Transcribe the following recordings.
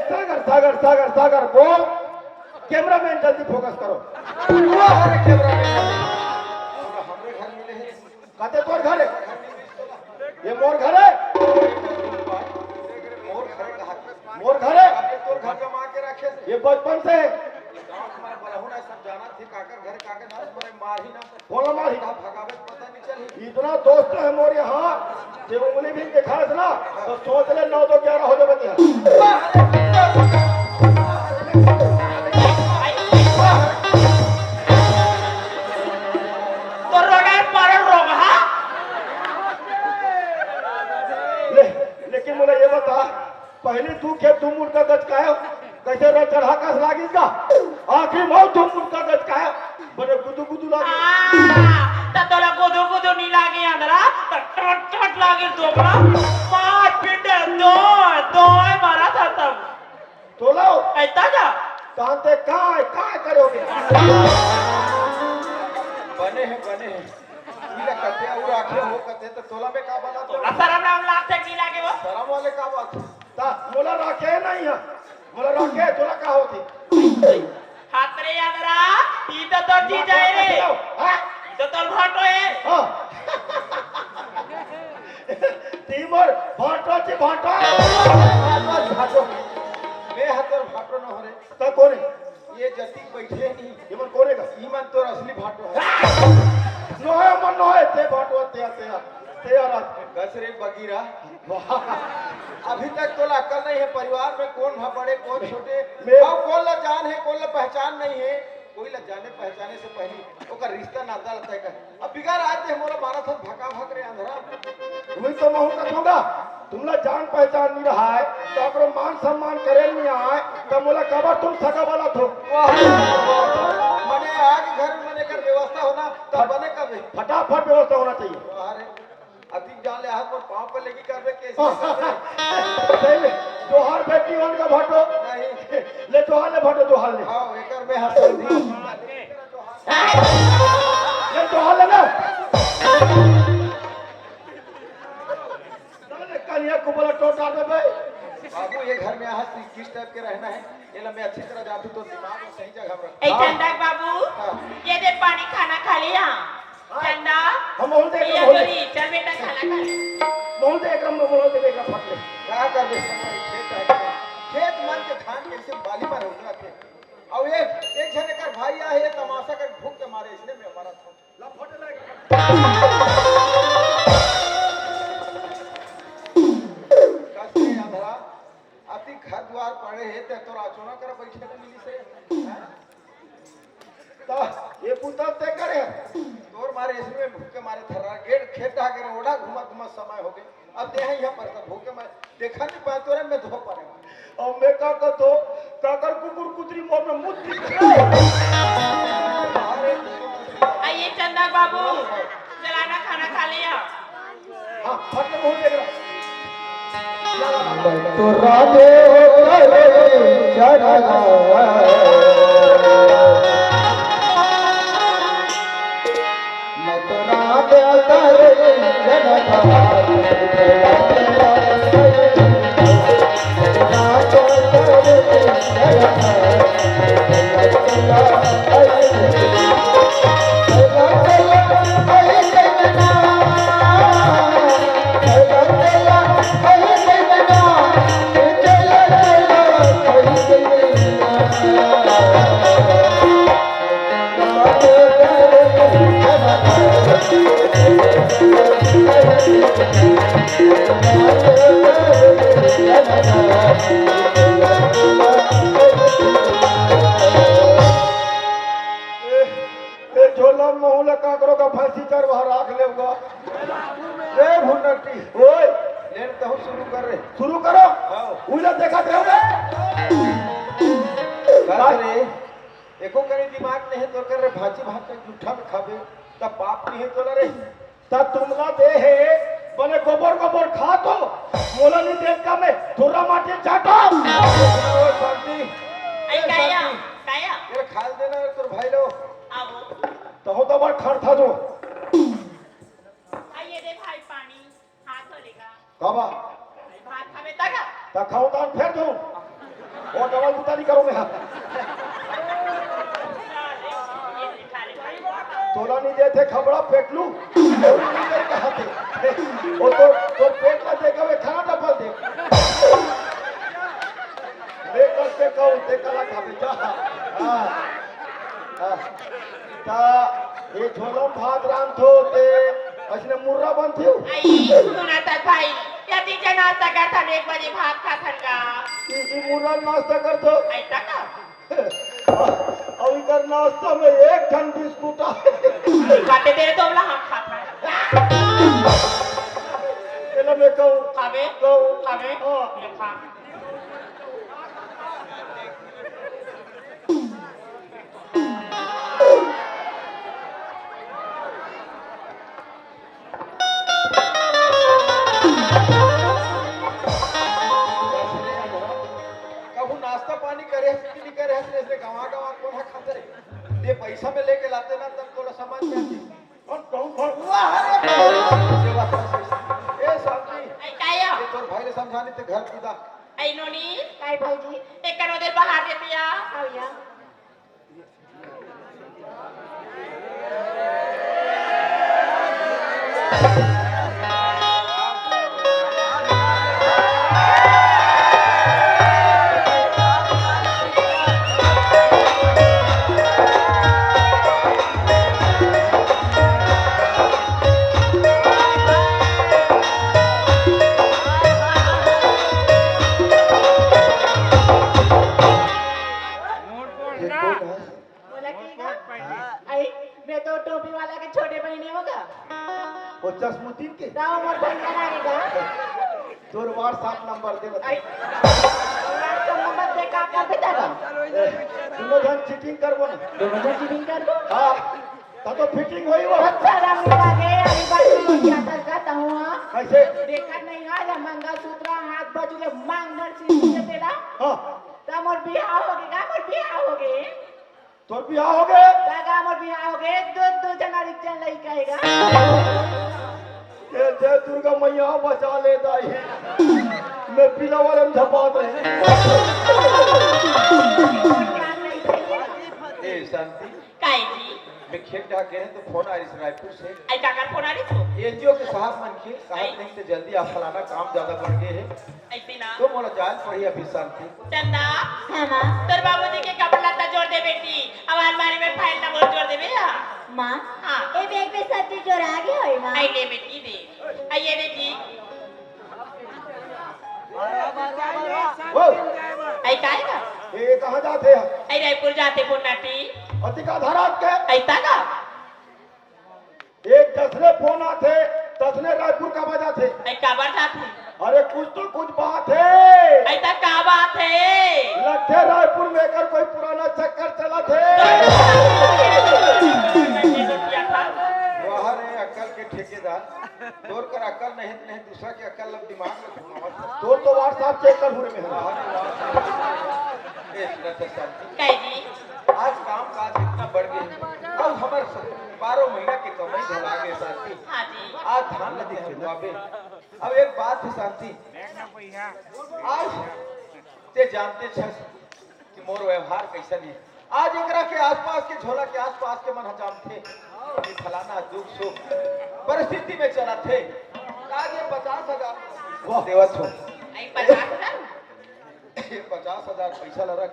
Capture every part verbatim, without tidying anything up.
सागर, सागर, सागर, सागर, बोल। कैमरामैन, जल्दी फोकस करो। वाह रे कैमरामैन। हमरे घर मिले हे। कते तोर घर हे? ये मोर घर हे। मोर घर कहा? मोर घर हे। तोर घर जमा के रखे हे। ये बचपन से हे। गाँव में बलहुन हे, सब जानथे, काकर घर, काकर नाम, मार ही ना। बोला माही। भगावे पता नहीं चली। इतना दोस्त हे मोर यहाँ, जे उंगली भी दिखास ना, तो सोच ले, नौ दो ग्यारह हो जावे तेरा। तो रोडे पर रोग, हाँ? ले, लेकिन मोला ये बता, पहली दू खेप दू मुड़का गचकाय, कइसे रचड़हा कस लागिस गा? आखिरी म दू मुड़का गचकाय, बने गुदू गुदू लागिस। आ, त तोला गुदू गुदू नी लागे अंदरा, त टट टट लागे दोबरा। मार पीटे दोय, दोय मारा था तब। तोला? ऐता जा। तांते काय, काय करे होगे? बने हे, बने हे। इला कते अउ राखे हो कते त तोला में का बना तो? तोला सरम नाम लागथे कि लागे वो? सरम वाले का बात? ता मोला राखे नहीं हे, मोला राखे, तोला का होथे? हात रे यादरा, ई तो तोर जीजा हे रे। हाँ? ई तो तोर भाटो हे। हाँ। ती मोर भाटो जी, भाटो। भाटो, भाटो। मैं हा तोर भाटो न हो रे। ता कोन हे? ये जतिक बैठे नहीं। ये मन कोन हे का? ई मन तोर असली भाटो हे। नोहे मन नोहे, ते भाटो, ते, ते, ते यार। कस रे बगीरा। वाह। अभी तक तोला अकल नहीं हे, परिवार में कोन हा बड़े, कोन छोटे, मैं अउ कोन ला जान हे, कोन ला पहचान नहीं हे। कोई ला जाने पहचाने से पहली ओकर रिश्ता नाता ला तय कर। अब बिगाड़ आज दे मोला मारा था भका भक रे अंधरा। वही तो महूँ कथों गा, तुमला जान पहचान नहीं रहा हे, तो ओकरो मान सम्मान करे नहीं आय, तो मोला काबर तुम सगा वाला थो? वाह, वाह। मने आज घर में मने कर व्यवस्था होना, तब बने कबे। फटाफट व्यवस्था होना चाहिए। वाह रे। अतिक जान ले हाथ पर पाँव पर लेके करबे, कैसे करबे? सही में। जोहार बेटी वन का भाटो। नहीं। ले जोहार ले भाटो, जोहार ले। हाँ, एकर में हंस दी। ले जोहार ले ना। साले कनिया को बोला टोटा दे भाई। बाबू, ये घर में यहाँ से किस टाइप के रहना है, ये ला मैं अच्छी तरह जानती हूँ, तो दिमाग को सही जगह में रख। ए हाँ। चंदा के बाबू, हाँ। ये दे पानी, खाना खा लिया? हाँ। चंदा, हम बहुत देख ये रहे हैं। चल बेटा, खाना खा ले। बहुत देख रहे हैं, बहुत देख रहे हैं, फट ले। क्या कर दे सकता है, खेत है क्या? खेत मन के धान कैसे बाली पर उतरा थे। अब एक, एक जने का भाई आए, ये तमाशा कर भूख के मारे, इसने मैं मरा था। ला फट ले। कस के अंधरा, अति घर द्वार पड़े हे, ते तोर अचोना कर बैठे ले मिली से, हैं? त ये पुता ते करे। तोर मारे इसमें भूख के मारे थर्रा, गेट खेत आ गए, ओढ़ा घुमा घुमा समय हो गए। अब ते हैं यहाँ पर सब भूख के मारे, देखा नहीं पाए तोरे में धो पड़े। अब मैं का कथो, काकर कुकुर कुतरी मोर में मुत दिख। अरे, आइए चंदा बाबू, चलाना खाना खा लिया। हाँ, फट के मुंह देख रहा। तो राधे करे चढ़ना। मैं तो राधे करे चढ़ना। ओए, लेन तहु शुरू कर रे। शुरू करो। हाँ। उइला देखा दे रे। का रे? एको कनी दिमाग नहीं तोर कर रे, भाजी भात का जूठा में खाबे, त पाप नहीं तोला रे। त तुमला दे हे, बने गोबर गोबर खा तो, मोला नहीं देख का मैं, धुर्रा माटी चाटा। ओ शांति। आई ए काया, शांति। काया। तेरे खाल देना रे तोर भाई लो। आवो। तहु तो बड़ खड़ था जो। आइए दे भाई पानी, हाथ धो लेगा। काबा? भात खाबे तगा? त खाओ तान फेर दूं। ओ डबल बुता नहीं करो मैं। तोला नहीं देथे खबड़ा फेंक लू। नहीं दे कहा थे। ओ तो, तो पेट ला देखा वे खाना डबल दे। ले करके कहूं ते कला खाबे जा। हाँ। हाँ। ता ये झोला भात रांधो ते असने मुर्रा बनथियो। आई, सुना था भाई, यदि जे नाश्ता करथन एक बजे भात खाथन का। ई, ई मुर्रा नाश्ता करथो। ऐसा का? अउ इकर नाश्ता में एक ठन बिस्कुट आ। काटे तेरे तो हमला हम खाथन। एला मैं कहूं। खाबे? कहूं। खाबे? हाँ। ये खा। कभू नाश्ता पानी करे हस कि नहीं करे हस, ऐसे गंवा गंवा कोन हा खाते रे? ये पैसा में लेके लाते ना, तब थोड़ा समझ में आती। और तुम भर-, वाह रे, सेवा कर। ए शांति, ऐ काया? ये तोर भाई ले समझानी ते घर कूदा। ऐ नोनी, काय भौजी? एक कनो देर बाहर देती आ। आओ या। बोला की का? आई, मैं तो टोपी वाला के छोटे बहिनी होगा। वो चश्मुद्दीन के? दाव मोर भैया लागेगा। तोर WhatsApp नंबर दे बता। आई, WhatsApp नंबर दे का कर बेटा का? ए, दोनों जन चीटिंग करबो ना। दोनों जन चीटिंग करबो? हाँ, ता तो फिटिंग होई वो। अच्छा, राम लागे, अभी बात में क्या कर का ताहूँ, हाँ? कैसे? देखत नहीं आज मंगलसूत्र हाथ बाजू ले मांग नर सी तेला। हाँ। ता मोर बिहाव होगे का? मोर बिहाव होगे। तोर बिहाव होगे? दादा, मोर बिहाव होगे, दू, दू झन अउ एक झन लइका हे गा। ए, जय दुर्गा मैया बचा ले दाई। मैं पीला वाले में झपा दे। ए, शांति। काय जी? मैं खेत डाक गए हैं तो फोन आ रही रायपुर से। आई काकर फोन आ रही तो? NGO के साहब मन के, कहा आई। नहीं तो जल्दी आप फलाना काम ज्यादा बढ़ गए हैं। ऐसे ना। तो मोला जान पड़ी अभी शांति। चंदा। हाँ, माँ। तोर बाबूजी के कपड़ा लत्ता जोर दे बेटी, अब अलमारी में फाइल नंबर जोर दे बेटा। माँ। हाँ। ए बैग में सब चीज जोर आ गया होय, माँ। आई ले बेटी दे। आई ये बेटी। ओ। आई काय का? ए, कहाँ जाते हैं? आई रायपुर जाते पुन्नाटी। अतिका धरात के? आई ता का? एक जसने फोन आथे, तसने रायपुर काबर जाथे? अई काबर जाथे? अरे कुछ तो कुछ बात हे। अई त का बात हे? लगथे रायपुर में एकर कोई पुराना चक्कर चलत हे। वाह रे अक्कल के ठेकेदार, तोर कर अक्कल नहीं, नहीं दूसरा के अक्कल लब दिमाग में घुमावत हे। तोर तो WhatsApp चेक कर हुरे में हे। ए, सुनत हे शांति। कहे जी? आज काम काज इतना बढ़ गया, अब हमर बारह महीना के कमाई घला गे शांति। हाँ जी। आज धान लगे हलवाबे। अब एक बात हे शांति, आज ते जानते छस कि मोर व्यवहार कैसन हे। आज एकरा के आसपास के झोला के आसपास के मन ह जानथे कि फलाना दुख सुख परिस्थिति में चलत हे। आज ये पचास हजार वाह। देवत हो। आई पचास हजार? ये पचास हजार पैसा ल रख,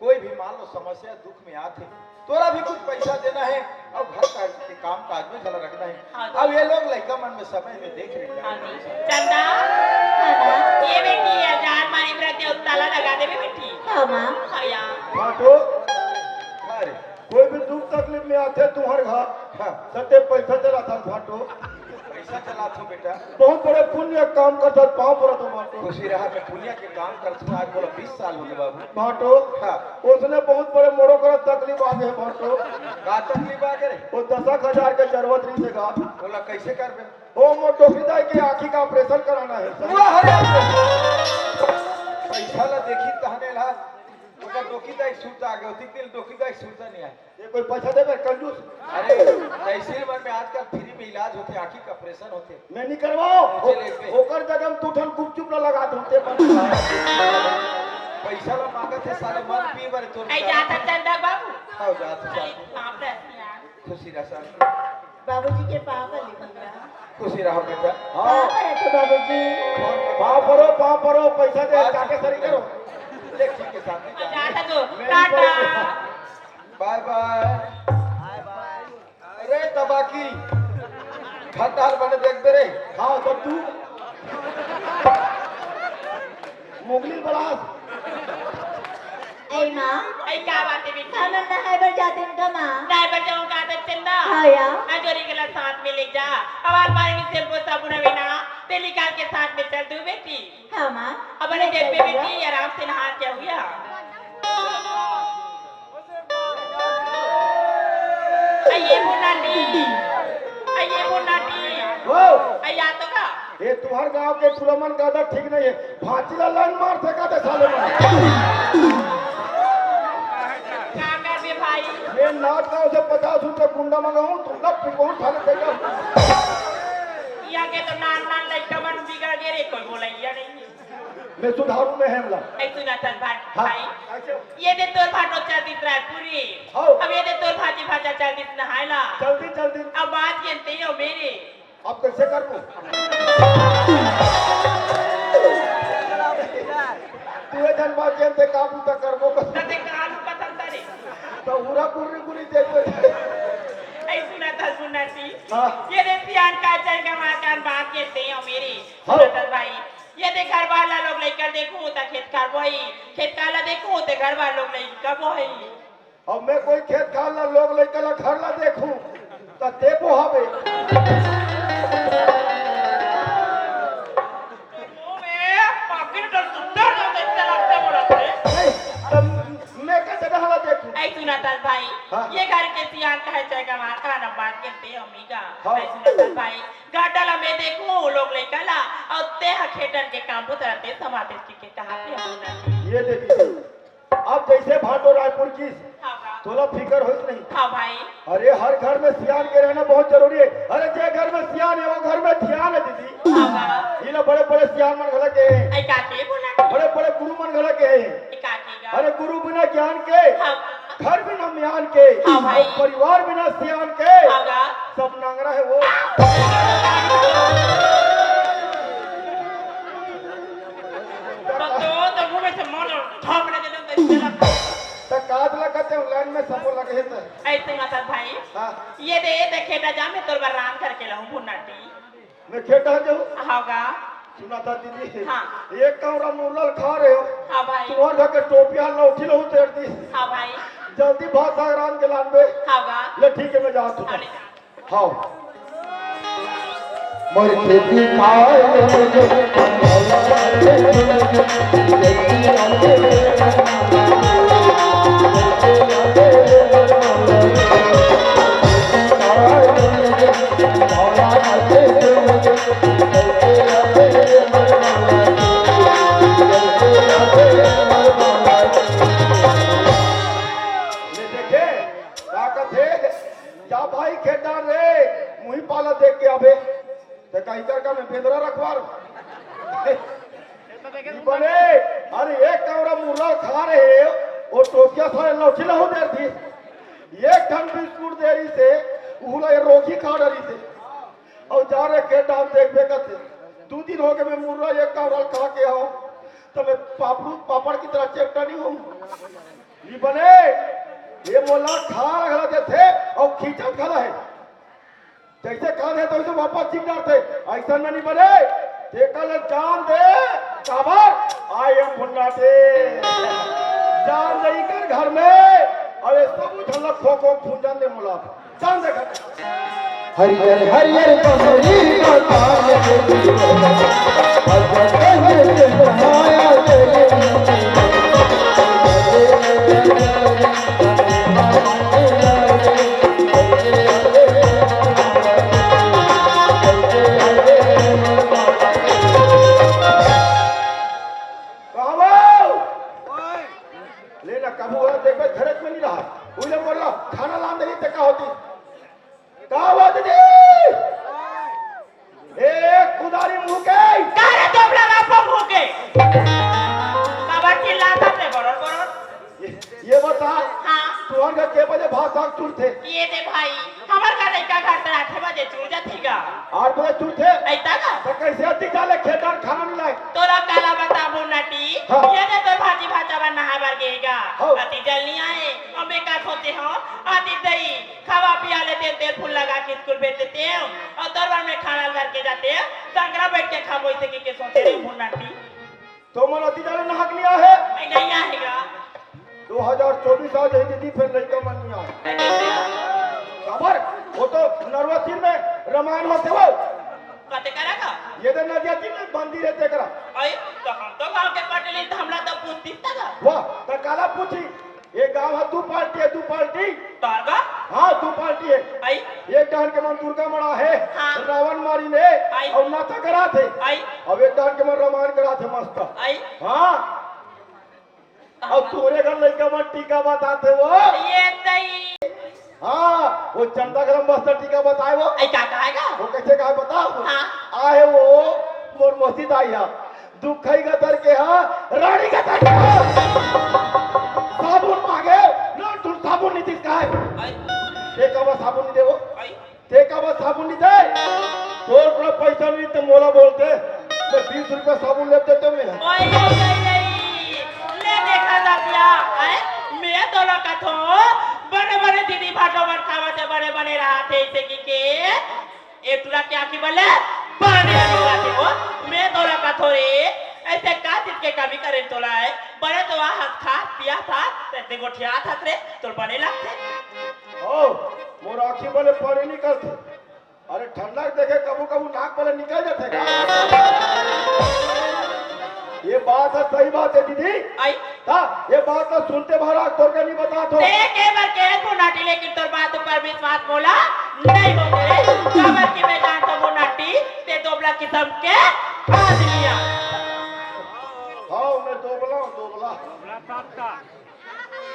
कोई भी मान लो समस्या दुख में आथे, तोला भी कुछ पैसा देना हे अउ घर का के काम काज में झला रखना हे। हाँ जी। अब ये लोग लइका मन में समय में देख रहे हैं। हाँ जी। चंदा, हाँ, माँ। ये बेटी हजार मानी व्रत हे, ताला लगा देबे बेटी। हाँ, माँ। हाँ यार। भाटो, अरे, कोई भी दुख तकलीफ में आथे तुम्हारे घर, हाँ। सत्य पैसा चला था भाटो। अच्छा चलात हो बेटा। बहुत बड़े पुण्य काम करत हस, पाँव परत हो भांटो। खुशी रहा, मैं पुण्य के काम करत हूँ, आज मोला बीस साल हो गए बाबू। भांटो, हाँ। उसने बहुत बड़े मोरो करा तकलीफ आ गए भांटो। का तकलीफ आ गए रे? वो दस एक हजार के जरूरत रहिसे गा। बोला कैसे करबे? वो मोर डोकरी दाई के आँखी का ऑपरेशन कराना है। वाह रे! पैसा ला देखी तहने ला, ओकर डोकरी दाई सुरता आ गए, ओती दिल डोकरी दाई सुरता नहीं आए। ये कोई पैसा देबे, कंजूस? अरे, तहसील मन में आजकल फ्री में इलाज होथे, आँखी का ऑपरेशन होथे। मैं नहीं करवाओ। मुझे ले पे। ओकर जगह में दू ठन गुपचुप ला लगा दूं, ते बन। पैसा ला मांगत हे साले, मत पी बर तोर। ऐ जात हस चंदा बाबू। हाँ, जात हस। अरे, बाप रे, यार। खुशी रह साले। बाबूजी के पाँव पर लिखूंगा। खुशी रहो बेटा। हाँ। पाँव पर रखो बाबूजी। पाँव परो, पाँव परो, पैसा दे, बात जाके सही करो। देख, ठीक है, साथ में जा। जाता तो, मैं भी टाटा। पढ़ूंगा। बाय बाय। अरे तबाकी, खटाल बने देखबे रे। हाँ, तो तू मुगली बलास। ऐ माँ, ऐ का बात है बेटी? हमन नहाए बर जातेन का माँ? नहाए बर जाऊँ का दे चंदा? हाँ या। अजोरी के ला साथ में ले जा। अब अलमारी में शैम्पू साबुन हवे ना, ते निकाल के साथ में चल दू बेटी। हाँ माँ। अब ले देख बेटी, आराम से नहा के हुआ। आइए मुन्नाटी, आइए मुन्नाटी। ओ! आइए आ तो का? ये तुम्हार गांव के टूरा मन का आदत ठीक नहीं है। भांची ला लाइन मार फेंका दे साले मन। का करबे भाई? मैं नाच गांव से पचास रुपए गुंडा मंगाऊं, तुम ना पिटवाऊं साले बेटा। यहाँ के तो नान नान लइका मन बिगड़ गए रे, कोई बोलैया नहीं। मैं सुधारू में है मला। ऐ सुना चल भाट हाँ। भाई। अच्छा। ये दे तोर भाटो चल दिस रायपुरी। हाँ। अब ये दे तोर भाजी भाजा चल दिस नहायला। जल्दी, जल्दी। अब बात ये ते हो मेरे। अब कैसे करबो? तू ये जन बात ये ते काबू तक करबो। तो ते कालू पसंद करे। तो पूरा पूरी पूरी देखो। ऐ सुना था सुना थी। हाँ। ये दे सियान का चल का मार कान बात ये ते हो मेरे। हाँ। सुना था भाई। ये दे घर बार ला लोग लइका देखूं, त खेत खार बोही, खेत खार ला देखूं, त घर बार लोग लइका बोही। अब मैं कोई खेत खार ला लोग लइका ला घर ला देखूं, त ते बोहाबे। ओ बे, पाकिट डर सुत्तर ना देखते लगते बोला थे। नहीं, तब मैं कैसे डहला देखूं? ऐ सुना ताल भाई, हाँ। ये घर के सियान कहे चाहे गंवार का ना बात के ते अम्मी का। हाँ। ऐ सुना ताल भाई, गाडा ला मैं देखूं, लोग लइका ला, अउ ते ह खेतन के काम बुता ते समाते के, के कहा के हम ना। ये देखिए, अब जैसे भाटो रायपुर की, हाँ, हाँ। तोला फिकर होइस नहीं? हाँ, भाई। अरे, हर घर में सियान के रहना बहुत जरूरी है। अरे, जे घर में सियान है, वो घर में ध्यान है, दीदी। हाँ, हाँ। ये ला बड़े-बड़े सियान मन घला के हैं। ऐ का के बोला? बड़े-बड़े गुरु मन घला के हैं। ऐ का के गा? अरे, गुरु बिना ज्ञान के, हाँ। घर बिना म्यान के, हाँ, भाई। अउ परिवार बिना सियान के, हाँ, गा। सब नांगरा है वो। तो, तो, तो मुंह में से मन झापने दे दो, तो इससे लगता है। तो काज लगा ते लाइन में सबो लगे है तो। ऐसे मतलब भाई, हाँ। ये दे, ये दे खेता जा, मैं तोर बर रांध करके लाऊं भुन्नाटी। मैं खेत आ जाऊं? हाँ गा। सुना था दीदी? हाँ। एक कौरा मुरला खा रहे हो। हाँ भाई। तुम्हार घर के टोपिया लौठी लो उतर दी। हाँ भाई। जल्दी भात साग रांध के लान बे। हाँ गा। ले ठीक है, मैं जात हूँ। हाँ, ले जा। हाँ। मोर खेती खाए ये देखे, का कथे? जा भाई खेत डार रे, मुही पाला देख के आबे। ते कहीं कर का मैं बेंदरा रखवार। बने, अरे एक कौरा मुर्रा खा रहे, वो टोपिया सारे लौठी लहू दे दी। एक ठन बिस्कुट दे रही से, उहुला ये रोगी खा डरी से। अउ जा रे खेत डार देखबे कथे। दू दिन हो गए मैं मुर्रा एक कौरा खा के आऊं, तो मैं पापड़ू, पापड़ की तरह चेपटा नहीं हूं। नी बने, ये मोला खा घला देथे अउ खींचत घला हे। जैसे खाथे तो उसे वापस छीन डारथे, ऐसा में नी बने। तेकर ले जान दे, काबर? I am भुन्नाटे। जान दे इकर घर में, अरे सब उछल खो खो खून जान दे मोला। जान दे घर। हरियर हरियर बमरी का तान के दीवाना, भजन के सहाया तेरे। कहाँ वो? ले ना, कभू हो, देखबे, घरच में नहीं रहा। उइले मोर ला खाना लान देही, ते का होती? का बात जी? ए, कुदारी मुंह के। का रे, दोबला रापा मुंह के? काबर चिल्लात हस रे, बरोर, बरोर? ये, ये बता, हाँ। तुहर घर के बजे भात साग चुरथे? ये दे भाई, हमर घर लइका घर त आठे बजे चुर जाथे गा। आठ बजे चुरथे? अइता गा? त कइसे अतिक जाले खेत डार खाना नइ लाय? तोला काला बताबो नटी, हाँ। ये दे तोर भाजी भाजा बर नहाय बर गे गा। हाँ। अतिक जल्दी आए, अउ मैं का सोचे हंव, अतिक दई, खावा पिया ले तेल, तेल फूल लगा के स्कूल भेज देतेंव, अउ तोर बर मैं खाना धर के जातेंव, संकरा बइठ के खाबो, अइसे कहिके सोचे रेहेंव मुन्नाटी। तो मन अतिक जाले नहा के नइ आए हे? नहीं, नहीं आए हे गा। दो हजार चौबीस आ जाही दीदी, फेर लइका मन नइ आए। नहीं, नहीं आए। काबर? वो तो नरवा तीर में रमायन होथे वो। कते करा का? ये दे नदिया तीर में बंदी रहिथे तेकरा। अई, त हम तो गांव के पटेल ही, त हमला तो पूछतिस त गा। वाह, त काला पूछही? ये गांव ह दू पार्टी हे, दू पार्टी। तार गा? हाँ, दू पार्टी हे। अई? एक डहर के मन दुर्गा मड़ा हे, हाँ। रावण मारिन हे, अई? अउ नाचा कराथे। अई? अउ एक डहर के मन रमायन कराथे मस्त। अई? हाँ। अउ तोरे घर लइका मन टीका बताथे वो। ये दई। हाँ, वो चंदा घर मस्त टीका बताय वो। अई का कहे गा? वो कइसे कहे बता? हाँ। आहे वो मोर मौसी दाई हा। दुखई गतर के हा, रानी गतर के हा। साबुन मांगे, ना तू साबुन नइ दिस काय? अई। ते काबर साबुन नइ दे वो? अई। ते काबर साबुन नइ दे? तोर करा पइसा नइ हे त मोला बोलते, मैं बीस रुपया साबुन ले देतेंव मैं। ओए, ओए, ओए, ओए। ले देखा दादिया, आए? मैं तोला कथों, बने बने दीदी भाटो मन खावत हे, बने बने रहत हे, अइसे कहिके, ए टुरा के आँखी बले पानी निकलत हे वो। मैं तोला कथों रे, अइसे का चीज के कमी करेंव तोला हे? बने तो आहस, खास पियत हस, ते गोठियात हस रे, तोर बने लगथे। ओ, मोर आँखी बले पानी निकलथे। अरे ठंडा के देखे कभू कभू नाक वाले निकल जाथे का? ये बात हे, सही बात हे दीदी। अई? हाँ, ये बात तो सुनते भरा तोर के नइ बताथों। ते के बर के मुन्नाटी, लेकिन तोर बात ऊपर विश्वास मोला नइ होथे। काबर कि मैं जानथों मुन्नाटी, ते दोबला किसम के आदमी आ। हाँ, मैं दोबला हूँ, दोबला।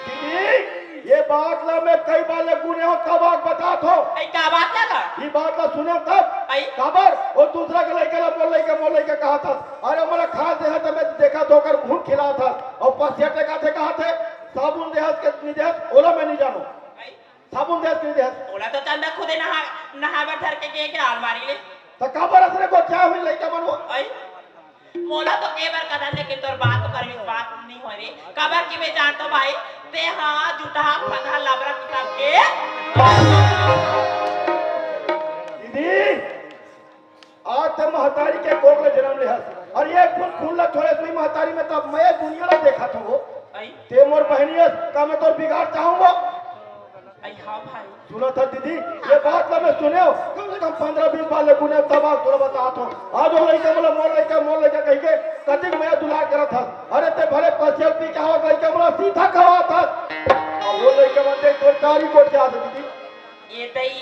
दीदी, ये बात ला मैं कई बार ले गुने हंव, का बात बताथों। ए, का बात ला गा? ये बात ला सुने तब। अई। काबर? वो दूसरा के लइका ला मोर लइका, मोर लइका कहत हस। अरे, मोला खाए दे हे त मैं देखत हंव ओकर मुंह खिलात हस। अउ पसिया टेकाथे कहत हे, साबुन दे हस के नइ दे हस, ओला मैं नइ जानों। अई। साबुन दे हस के नइ दे हस। ओला तो चंदा खुदे नहा, नहाय बर धर के गे हे अलमारी ले। त काबर अइसने गोठियाय होही लइका मन वो? अई। मोला तो के बर कथस, लेकिन तोर बात ऊपर विश्वास नइ होय रे। काबर कि मैं जानथों भाई, ते हा झूठा फंदा लबरा किसम के। दीदी, आज ते महतारी के कोख ले जनम ले हस। अउ एक बूंद खून ला छोड़े हस महतारी में, तब मैं दुनिया ला देखत हंव। अई? ते मोर बहिनी हस, का मैं तोर बिगाड़ चाहूं वो? अई हाँ भाई। सुनत हस दीदी, ये बात ला मैं सुने हंव, कम से कम पंद्रह बीस बार ले गुने हंव, तब आज तोला बतात हंव। आज वो लइका मोला मोर लइका, मोर लइका कहिके कतिक मया दुलार करत हस। अरे ते भले पसिया ल पी के हवस, लइका मोला सीधा खवात हस। अउ वो लइका मन देख तोर चारी गोठियाथे दीदी। ए दई,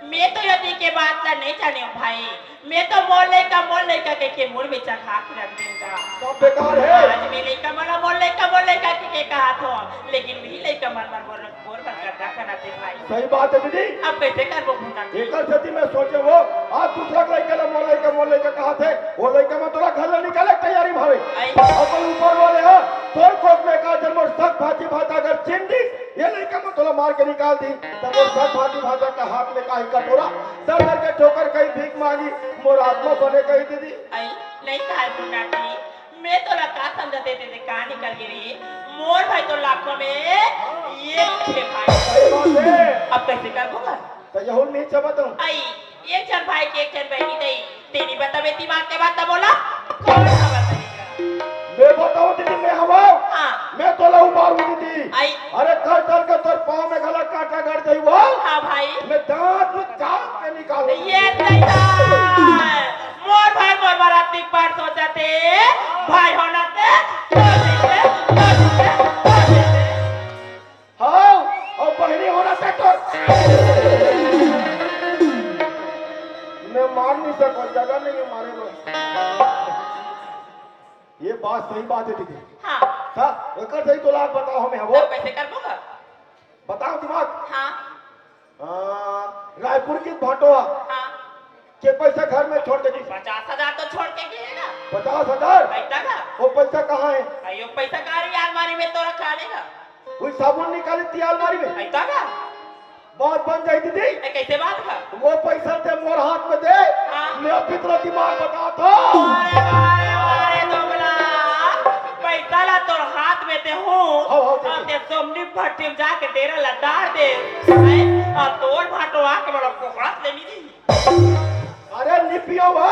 मैं तो ये दई के बात ला नइ जानेंव भाई। मैं तो मोर लइका, मोर लइका कहिके मुड़ में चघा के रख देंव गा। सब बेकार हे। आज मैं लइका मन ला मोर लइका, मोर लइका कहिके कहत हंव, लेकिन वही लइका मन बर मोर, मोर बर गद्दा खनाथे भाई। सही बात हे दीदी। अब कइसे करबो मुन्नाटी? एकर सेती मैं सोचे हंव, आज दूसरा के लइका ला मोर लइका, मोर लइका कहत हे, वो लइका मन तोला घर ले निकाले के तैयारी में हवे। अई। अपन ऊपर वाले हा, तोर कोख में का जन मोर सग भाजी भाजा अगर चिन्ह दिस, ये लइका मन तोला मार के निकाल दिही, त मोर सग भाजी भाजा का हाथ में का ही कटोरा, दर दर के ठोकर खाही भीख मांगही, मोर आत्मा बने कही दीदी। अई, नइ कहे मुन्नाटी, मैं तोला का समझत हंव, ते का निकल गे रे? मोर भाई तो लाखों में एक हे भाई। सही बात हे। अब कइसे करबो गा? त यहू नइ चबत हंव। अई, एक झन भाई के एक झन बहिनी दई, ते नइ बताबे दिमाग के बात त मोला कोन ह बताही? मैं बताहूं दीदी, मैं हवंव। हाँ। मैं तोला उबारहूं दीदी। अई। अरे, चल चल के तोर पांव में घला कांटा गड़ जाही वो। हाँ भाई। मैं दांत में चाप के निकाल भाई होना ते, तो जीते, तो जीते, तो जीते। हाँ, अउ बहिनी होना ते तो मैं मार नहीं सकूं, जगह नहीं है मारे बर। ये बात सही बात है दीदी। हाँ। हाँ, एकर सही तो लाग बताओ हमें, वो तब कैसे कर लूंगा? बताओ दिमाग। हाँ। हाँ, रायपुर के भाटो हा। हाँ। के पैसा घर में छोड़ के दी? पचास हजार तो छोड़ के गए ना। पचास हजार? ऐसा का? वो पैसा कहाँ है? अयो, पैसा कहाँ रही? अलमारी में तो रखा लेगा। कोई साबुन निकाली थी अलमारी में? ऐसा का? बात बन जाई दीदी। ए, कैसे बात का? वो पैसा ते मोर हाथ में दे। हाँ। मैं अभी तेरा दिमाग बता था। अरे, अरे, अरे, दोगला। पैसा ला तोर हाथ में दे हूँ। हाँ, हाँ, दीदी। और ते सोमनी भट्टी में जाके डेरा ला डाल दे। हैं? और तोर भाटो आके बड़ा कोकड़ा ले मिली। अरे निपियो बा,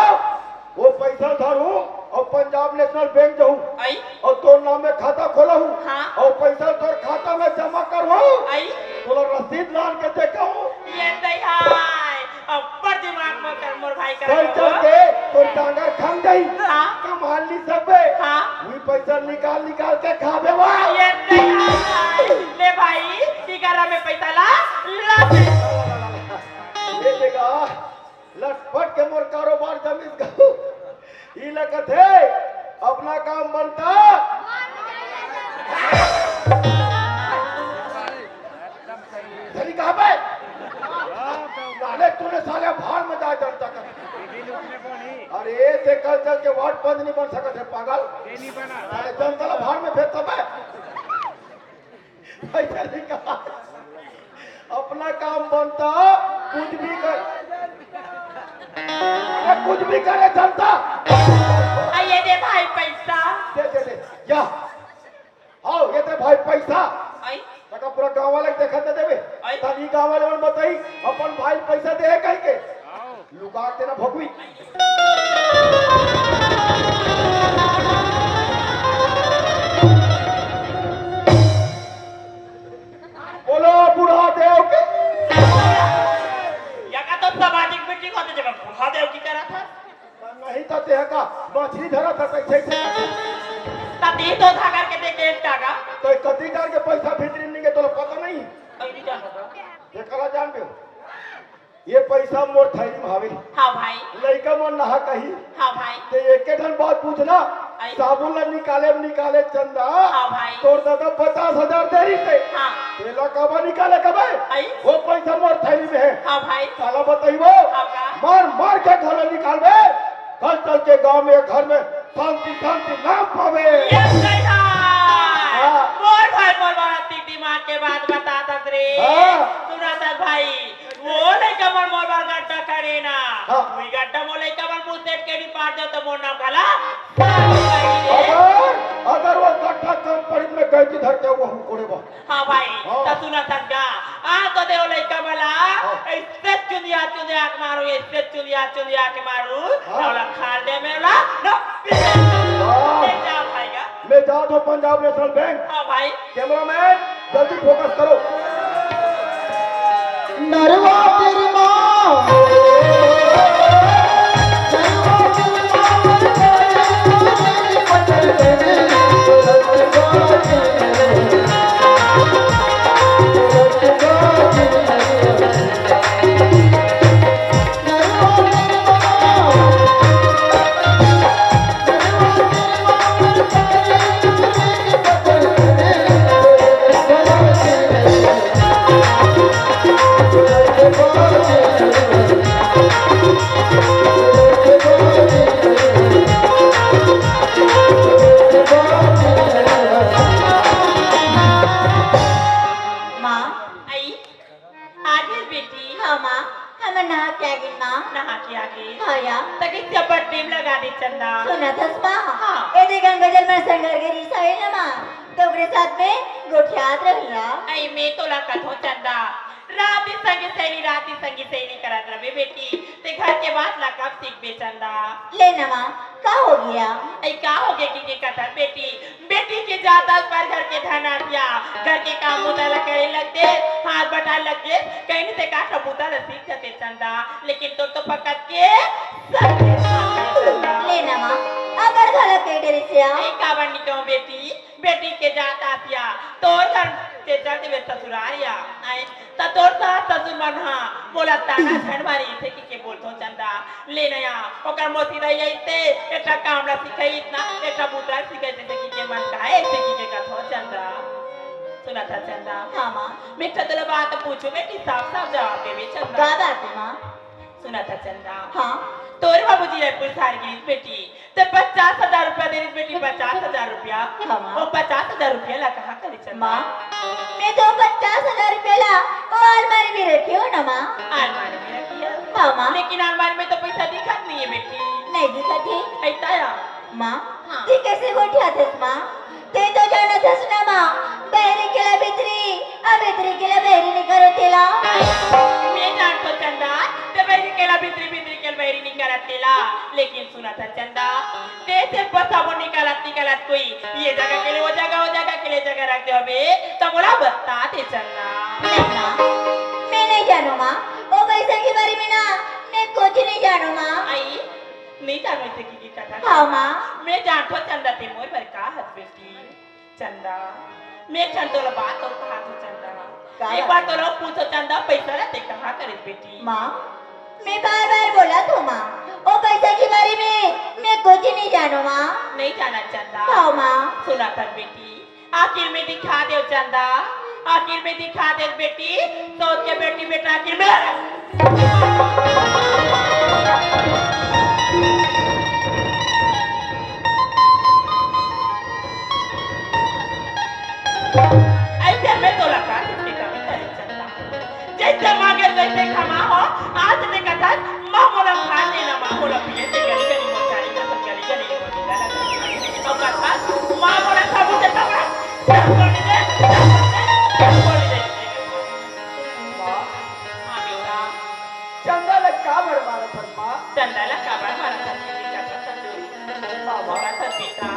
वो पैसा धरू और पंजाब नेशनल बैंक जाऊँ आई? और तोर नाम में खाता खोला हूँ हाँ। और पैसा तोर खाता में जमा करूँ आई? तोला रसीद लान के देखा हूँ। ये दई हाय, अब्बड़ दिमाग में कर मोर भाई कर चल चल के तोर डांगर खंग गई। हाँ। कमाल नहीं सब बे। हाँ। वही पैसा निकाल निकाल के खाबे वा। ये दई हाय, ले भाई, इगारा में पैसा ला, ला दे। ये देखा, लटपट के मोर कारोबार जमीस गऊ। ई लगत हे, अपना काम बनता। सही कहा बे? नाले तूने साले भाड़ में जाए जनता का। अरे, ते कल चल के वार्ड पंच नहीं बन सकत है, पागल। साले जनता ला भाड़ में भेजता बे। पैसा निकाल। अपना काम बनता, कुछ भी कर। अरे कुछ भी करे जनता। आ, ये दे भाई पैसा। दे, दे, दे। या। आओ, ये दे भाई पैसा। आई। तका पूरा गांव वाले के देखत दे देबे। आई। तनी गांव वाले मन बताई, अपन भाई पैसा दे है कहीं के। लुका के ना भोगवी। बोलो बूढ़ा देव के। या का तो सामाजिक मीटिंग होते जब बूढ़ा देव की करा था। नहीं तो तेह का मछली धरा था कैसे से। तब ये तो उठा करके दे के एक टाका। तो कति टार के पैसा भीतरी नहीं के तो पता नहीं। अभी जान होगा। ये कला जान दो। ये पैसा मोर थैली में हवे। हाँ भाई। लइका मन नहा कही। हाँ भाई। ते एके ठन बात पूछना, आई। साबुन ला निकाले, निकाले चंदा। हाँ भाई। तोर दादा पचास हजार दे रही थे। हाँ। तेला काबर निकाले कबे? आई। वो पैसा मोर थैली में है। हाँ भाई। काला बताइबो? हाँ का? मार, मार के घर ले निकालबे। कल चल के गांव में, घर में शांति, शांति ना पावे। ये सही है। हाँ। मोर भाई, मोर बड़ा दिमाग के बात बता दस रे। हाँ। सुना दस भाई, वो लइका मन मोर बर गड्ढा करे ना। हाँ। वही गड्ढा मोर लइका मन मुंह सेट के भी पार जाओ तो मोर नाम घला। अगर, अगर वो गड्ढा कम पड़ी में गैंची धर के वो हम कोड़े बा। हाँ भाई, हाँ। तो सुना तक जा। आ तो दे वो लइका मन ला, हाँ। ऐसे चुंदिया चुंदिया के मारू, ऐसे चुंदिया चुंदिया के मारू, हाँ। ओला खाल दे में ओला, ना पीछे। हाँ। ले जा भाई का। मैं जात हूँ पंजाब नेशनल बैंक। हाँ भाई। कैमरामैन, जल्दी फोकस करो। नरवा तेरी माँ। माँ। आई। आ गे बेटी। हाँ माँ, हमन नहा के आ गेन माँ। नहा के आ गे। हाँ या। त कइसे अब्बड़ टेम लगा दे चंदा। सुनत हस माँ? हाँ। ए दे गंगा जल में संगर के रिसा है ना माँ, तो ओकरे साथ में गोठियात रहिया। आई मैं तोला कथों चंदा, राती संगी सहेली, राती संगी सहेली करत रहे बेटी, ते घर के बात ला कब सीखबे चंदा। ले ना माँ, का हो गया? आई का हो गया कि के कथन बेटी, बेटी के जात आस पर घर के धन आसिया, घर के काम बूता ला करे लगथे, हाथ बटाए लगथे, कहीं नहीं ते का सब बूता ला सीख जाते चंदा, लेकिन तो, तो फकत के सब के साथ चंदा। ले ना माँ, अगर घलो कहि डरिस या। ए, काबर नी कहूं बेटी, बेटी के जात आस या, तोर घर से चल देबे ससुरार या। आए, त तोर सास ससुर मन हा मोला ताना झन मारी, अइसे कहिके बोलथों चंदा। ले नया, ओकर मौसी दाई अइसे, एकटा काम ला सिखाइस ना, एकटा बुता सिखाइस, अइसे कहिके मन काहे, अइसे कहिके कथों चंदा। सुनत हस चंदा? हाँ माँ। मैं एकटा तोला बात पूछों बेटी, साफ साफ जवाब देबे चंदा। का बात हे माँ? सुनत हस चंदा? हाँ। तोर बाबूजी रायपुर सहर गिस बेटी, त पचास हजार रुपया दे रहिस बेटी, पचास हजार रुपया। हाँ, माँ। ओ पचास हजार रुपया ला कहाँ करिस चंदा? माँ, मैं तो पचास हजार रुपया ला ओ अलमारी में रखे हों ना माँ। अलमारी में रखे हस? हाँ, माँ। लेकिन अलमारी में तो पैसा दिखत नइ हे बेटी। नइ दिखत हे? अइता या? माँ, हाँ। तैं कइसे गोठियाथस माँ? तैं तो जानत हस ना माँ, बहिरी के ला भीतरी, अउ भीतरी के ला बहिरी नइ करय तेला। मैं जानथों चंदा, तैं बहिरी के ला भीतरी, भीतरी के ला बहिरी नइ करत तेला। लेकिन सुनत हस चंदा, तैं सिर्फ पइसा निकालत, निकालत कोई ये जगह के लिए वो जगह, वो जगह के लिए जगह रख दे हबे, त मोला बता दे चंदा। नहीं माँ, मैं नइ जानों माँ, ओ पइसा के बारे में ना, मैं कुछ नइ जानों माँ। आई, नइ जानों अइसे कहिके कथस? हाँ माँ। मैं जानथों चंदा, तैं मोर बर का हस बेटी। चंदा, मैं एक ठन तोला बात अउ कहाथों चंदा। का एक बात? बार तोला पूछों चंदा, पइसा ला तैं कहाँ करिस बेटी? माँ, मैं बार बार बोलत हों माँ, ओ पइसा के बारे में मैं कुछ नइ जानों माँ। नइ जानस चंदा? हाँ माँ। सुनत हस बेटी, आखिर में दिखा देव चंदा, आखिर में दिखा देव बेटी, सोच के बेटी बेटा आखिर में। अइसे में तोला का चीज के कमी करिस चंदा? जइसे मांगे तइसे खमा हो, आज तैं कथस, माँ मोला खाए दे ना, माँ मोला पिए दे, गली गली मोर चारी कसम, गली गली मोर लीला लगा। अउ कथस, माँ मोला खाबू दे तब ना, चल बोली दे, चल बोली दे, चल बोली दे। माँ। हाँ बेटा। चंदा ला काबर मारत हस माँ? चंदा ला काबर मारत हस बेटा, संजोरी? हाँ माँ। मारत हस बेटा।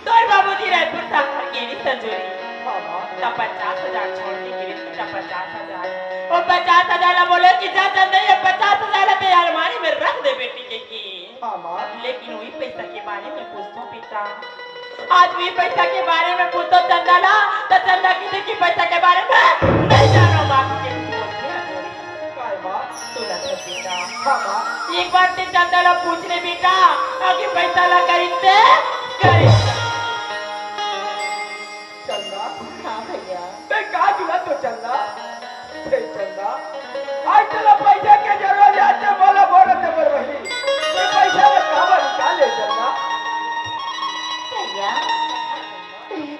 तोर बाबूजी रायपुर सहर गे रिहिस संजोरी। हाँ माँ। त पचास हजार छोड़ के गे रिहिस बेटा, पचास हजार। ओ पचास हजार ला बोले कि जा चंदा, ये पचास हजार ला तैं अलमारी में रख दे बेटी कहिके। हाँ माँ। लेकिन उही पइसा के बारे में पूछथों बेटा। आज भी पइसा के बारे में पूछों चंदा ला, त चंदा कहिथे कि पइसा के बारे में नइ जानों माँ कहिके बोलथे। काय माँ? सुनत हस बेटा। हाँ माँ। एक बार तैं चंदा ला पूछ ले बेटा, अभी पइसा ला करिस ते करिस। चंदा। हाँ भैया। तैं का जुलत हो चंदा? हे चंदा, आज तोला पइसा के जरूरत हे, तैं मोला बोलत हे मोर बहिनी। तैं पइसा ला काबर निकाले चंदा? भैया,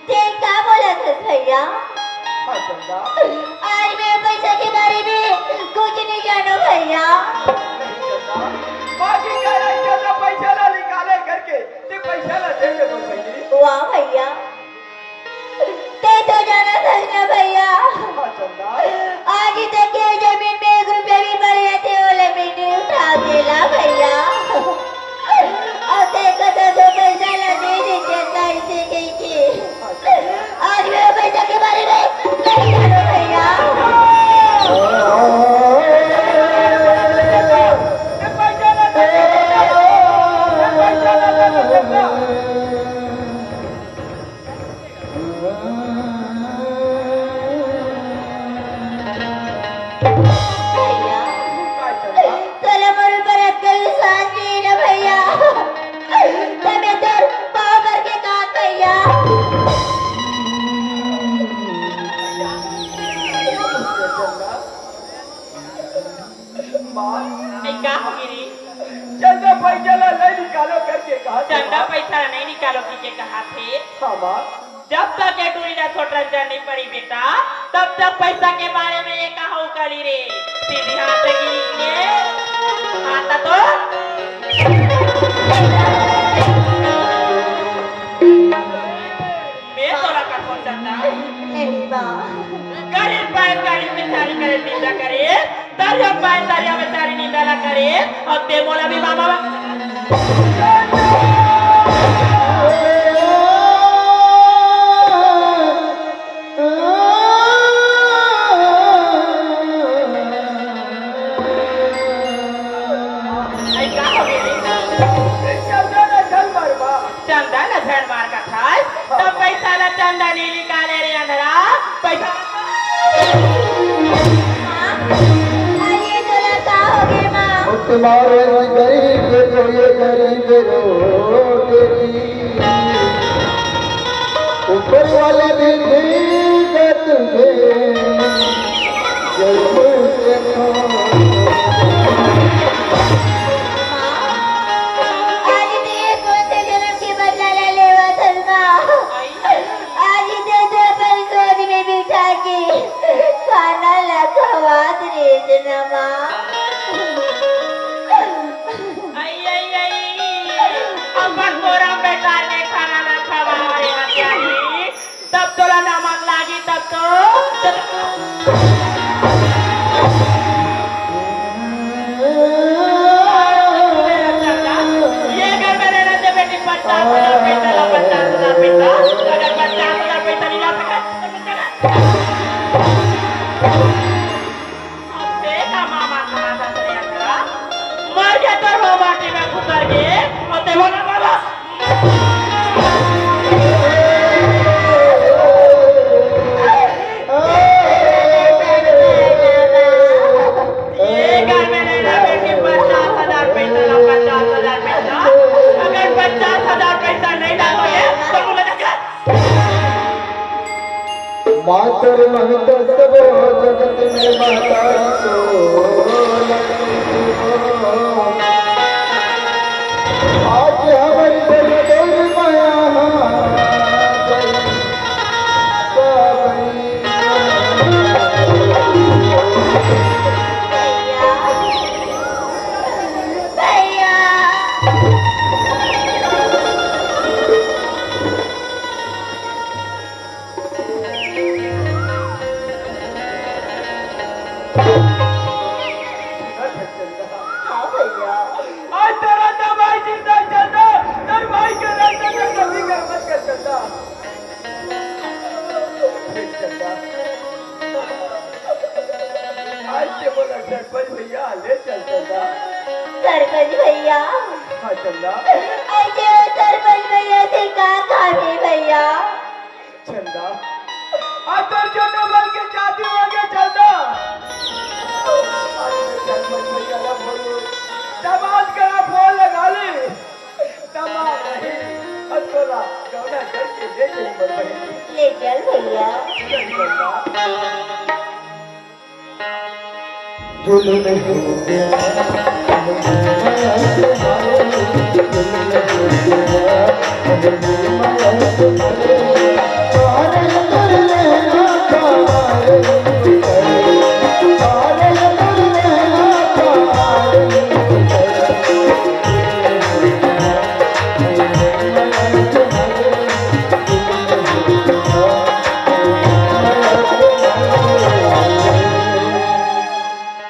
तैं का बोलत हस भैया? हाँ चंदा। आज मैं पइसा के बारे में कुछ नइ जानों भैया। नहीं चंदा, बाकी कहे चंदा पइसा ला निकाले करके, तैं पइसा ला दे दे मोर बहिनी। वाह भैया, तैं तो जानत हस ना भैया। हाँ चंदा। आज तक ये जमीन में एक रुपया भी पड़े रहिथे, ओला मैं नइ उठा देला भैया। अउ तैं कथस ओ पइसा ला दे दे चंदा अइसे कहिके। आज मैं ओ पइसा के बारे में नइ जानों भैया। भैया, तोला मोर ऊपर अक्कल विश्वास नइ हे ना भैया? त मैं तोर पाँव पर के कान भैया। माँ। ए, का हो गिरी? चंदा पैसा ला नइ निकालो करके कहा थे, चंदा माँ। पैसा ला नइ निकालो कहिके कहा थे। हाँ, माँ। जब तक ये टूरी ला छोटरा जर नइ पड़ी बेटा, तब तक पैसा के बारे में ये कहा उकाली रे। सीधी हाथ से गिरी के, हाथ तो। मैं तोला कथों चंदा। नहीं बा। गरीब पाए गरीब बिचारी करे निंदा करे, दरिया पाए दरिया बिचारी निंदा ला करे, अउ तैं मोला भी मामा बा-, अरे का हो गे रे? चंदा ला झन मरवा, कथस, त पैसा ला चंदा नी निकाले रे अंधरा, पैसा ला। माँ, अरे तोला का होगे माँ? ओ तुम्हारे गरीब को ये गरीब रो देती। ऊपर वाले ने भेजा तुझे जन्म से। माँ, आज तें कोन से जनम के बदला ला लेवत हस माँ? आज तें तो अपन गोद में बिठा के खाना ला खवात रेहेस ना माँ। आई, आई, आई, अपन गोरम बेटा के खाना ला खवाए हत्यारी, तब तोला नमक लागी, तब तो, तब ये घर में रहना से बेटी पचास हजार पैसा ला, पचास हजार पैसा, अगर पचास हजार पैसा नहीं ला सका, तो चला। अब देखा मामा कहाँ था तेरे अंदर। मर गया तो रो माटी में घुकर के, और ते बोला, बोला। ये घर में रहना बेटी, पचास हजार पैसा ला, पचास हजार पैसा। अगर पचास हजार पैसा नहीं ला तो ये, तो मुझे क्या? मातर महत सब जगत में महतारी तो। आज हमर जगदम्बा यहाँ भैया, भैया। हाँ भैया। आज तेरा तो भाई जिंदा है चंदा, तेरे भाई के रहते तो कभी गड़बड़ कर चंदा। चंदा। आज ते मोला सरपंच भैया ले चल चंदा। सरपंच भैया। हाँ चंदा। आज ते सरपंच भैया से का काम है भैया? चंदा, आज तोर छोटे भाई के शादी हो गया चंदा। आज मैं सरपंच भैया ला बोलूं, तब आज करा फोन लगा ले। तब आ रही, अब तोला गौना करके ले जाई मोर बहन। ले चल भैया। चल चंदा।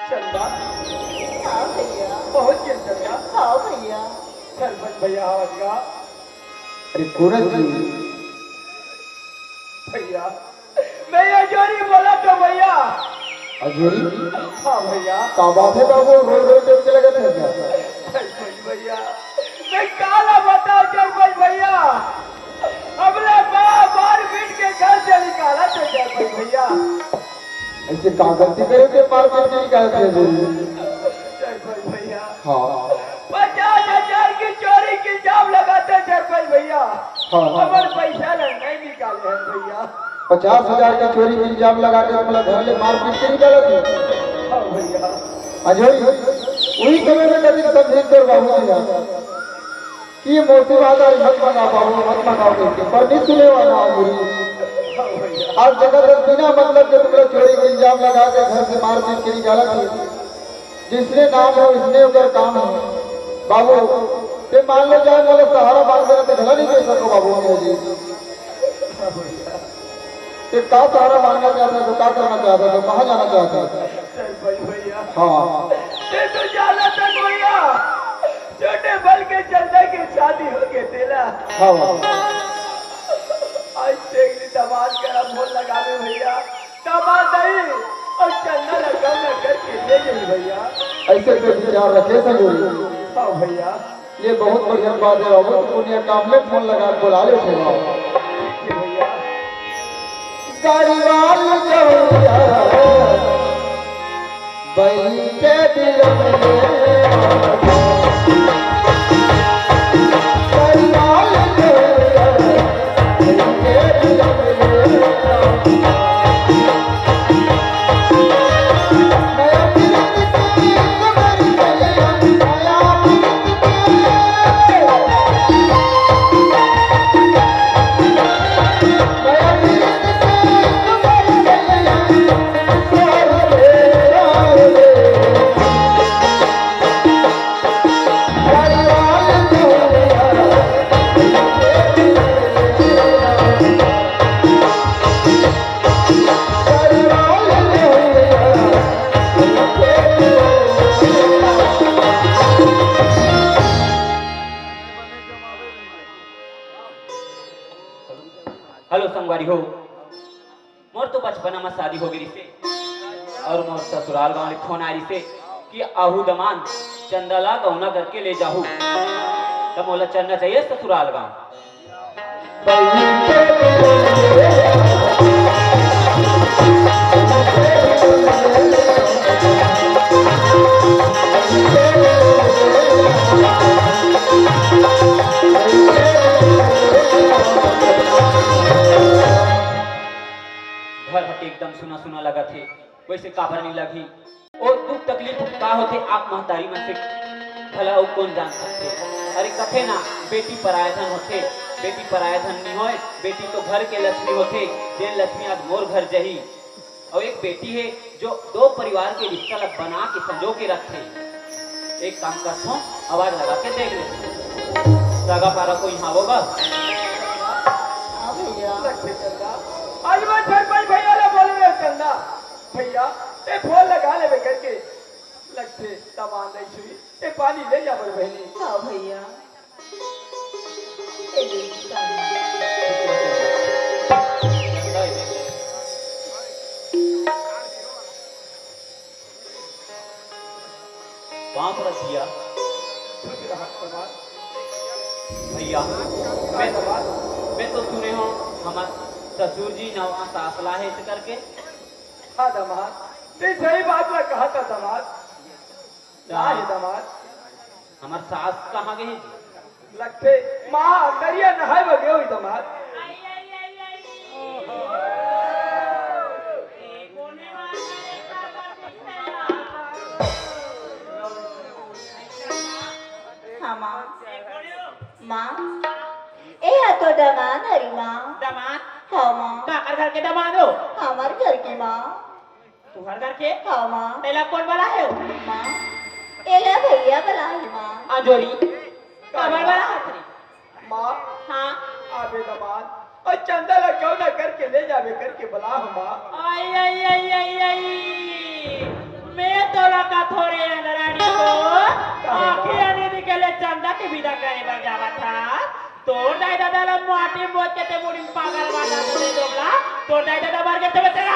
चंदा। हाँ भैया। पहुंच गए चंदा। हाँ भैया। सरपंच भैया आवाज का। अरे कुंवर जी। भैया, मैं अजोरी बोला तो भैया। अजोरी? हाँ भैया। का बात है बाबू, रोज रोज देख के लगे थे क्या? सरपंच भैया, मैं काला बताओ सरपंच भैया, हमला मार पीट के घर से निकाला थे सरपंच भैया। ऐसे का गलती करे थे, मार पीट के निकाला थे अजोरी? सरपंच भैया। हाँ। पचास हजार की चोरी की इल्जाम लगाते सरपंच भैया। हाँ। हमर पैसा ला नहीं निकाले हैं भैया। पचास हजार के चोरी के इल्जाम लगा के हमला घर ले मारपीट के निकालत हे। हाँ भैया। अजोरी, उही समय में कभी समझे तोर बाबूजी ला कि ये मौसी बात आज मत मंगा बाबू, मत मंगाओ करके, पर नहीं सुने वाला अजोरी। हाँ भैया। आज जगह तक बिना मतलब के तुमला चोरी के इल्जाम लगा के घर से मारपीट के निकालत हे। जिसने नाम है उसने ओकर काम है। बाबू, ते मान लो जाए वाला सहारा मांग देना तो घला नहीं दे सको बाबू मेरे जी। ते का सहारा मांगना चाहता है, तो का करना चाहता है, तो कहाँ जाना चाहता है? सरपंच भैया। हाँ। ते तो जाना था भैया, छोटे बल के चंदा के शादी हो गए तेला। हाँ बाबू। आज देख ली दमाद करा फोन लगा दे भैया। दमाद नहीं, और चंदा ला गौना करके ले गई भैया। ऐसे तो विचार रखे संजोरी। हाँ भैया। ये बहुत बढ़िया बात है बाबू, तू पुनिया काम ले, फोन लगा के बुला ले उठे बाबू। गाड़ी वाली गौरिया, बैल के दिल में। गाड़ी वाली गौरिया, बैल के दिल में। हेलो संगवारी हो, मोर तो बचपना म शादी हो गे रिसे और मोर ससुराल गांव ले फोन आ रिसे कि आहू दमांद चंदा ला गौना करके ले जाहू, त मोला चलना चाहिए ससुराल गांव। घर हटे एकदम सुना सुना लगत हे, वैसे काबर नहीं लगही? ओ दुख तकलीफ का होथे, आप महतारी मन से भला अउ कोन जान सकथे? अरे कथे ना, बेटी पराया धन होथे, बेटी पराया धन नहीं होय, बेटी तो घर के लक्ष्मी होथे, जेन लक्ष्मी आज मोर घर जही। अउ एक बेटी हे जो दो परिवार के रिश्ता ला बना के संजो के रखथे। एक काम करथों, आवाज लगा के देख लेथों। सगा पारा कोई हावो गा? हाँ भैया। लग के चंदा। आज मैं झट भाई भैया ला बोले रे चंदा। भैया, ते फोन लगा लेबे करके। लगथे, तमान नहीं छुई, ते पानी ले जा बर बहिनी। हाँ भैया। ए ले, पानी। बाप रे भैया। खुश रहा कुमार। भैया, मैं, मैं तो सुने हूँ, हमार ससुर जी नवा सास ला हे ऐसे करके। हाँ दमाद, ते सही बात ला कहा था दमाद। का हे दमाद? हमर सास कहाँ गए जी? लगथे, माँ, दरिया नहाए बर गए होही दमाद। हाँ, माँ। माँ, ए हा तो दमाद हरी, माँ। दमाद? हाँ, माँ। काकर घर के दमाद हो? हमर घर के, माँ। तुहर घर के? हाँ, माँ। तेला कोन बलाहे हो? माँ, एला भैया बलाही, माँ। अंजोरी, काबर बलाहत रे? माँ, हाँ। अबे दमाद, अउ चंदा ला गौना करके ले जाबे करके बलाह, माँ। आई, आई, आई, आई, आई। मैं तोला कथों रे अंधरानी को, कहा, माँ? आँखी अनी दिखे ले चंदा के बिदा करे बर जावत हस। तोर दाई ददा ला माटी म बोच के ते मुड़ी म पागल वाला मुड़ी दोगला, तोर दाई ददा मर गे ते बेचारा।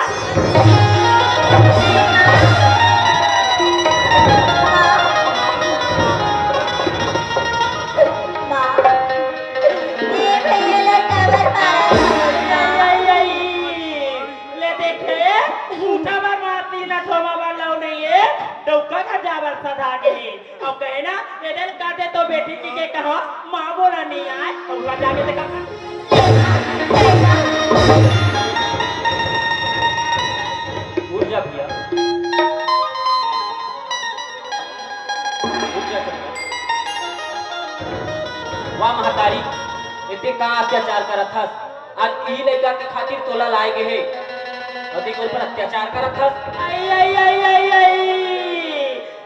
माँ, ये भैया ला काबर मारा? आई, आई, आई। ले देखे, उठा बर मारती ना, ठोमा बर लव नहीं है, डौका का जाबर सधा गे। अउ कहे ना, एदे ल काटे तो बेटी के, के कहा, माँ बोला नहीं आए, अउ वहाँ जाके देखा। उठ जा भैया। उठ जा चंदा। वाह महतारी, एते का अत्याचार करत हस? आज ई लइका के खातिर तोला लाए गे हे, अउ तें ओकर पर अत्याचार करत हस। आई, आई, आई, आई, आई।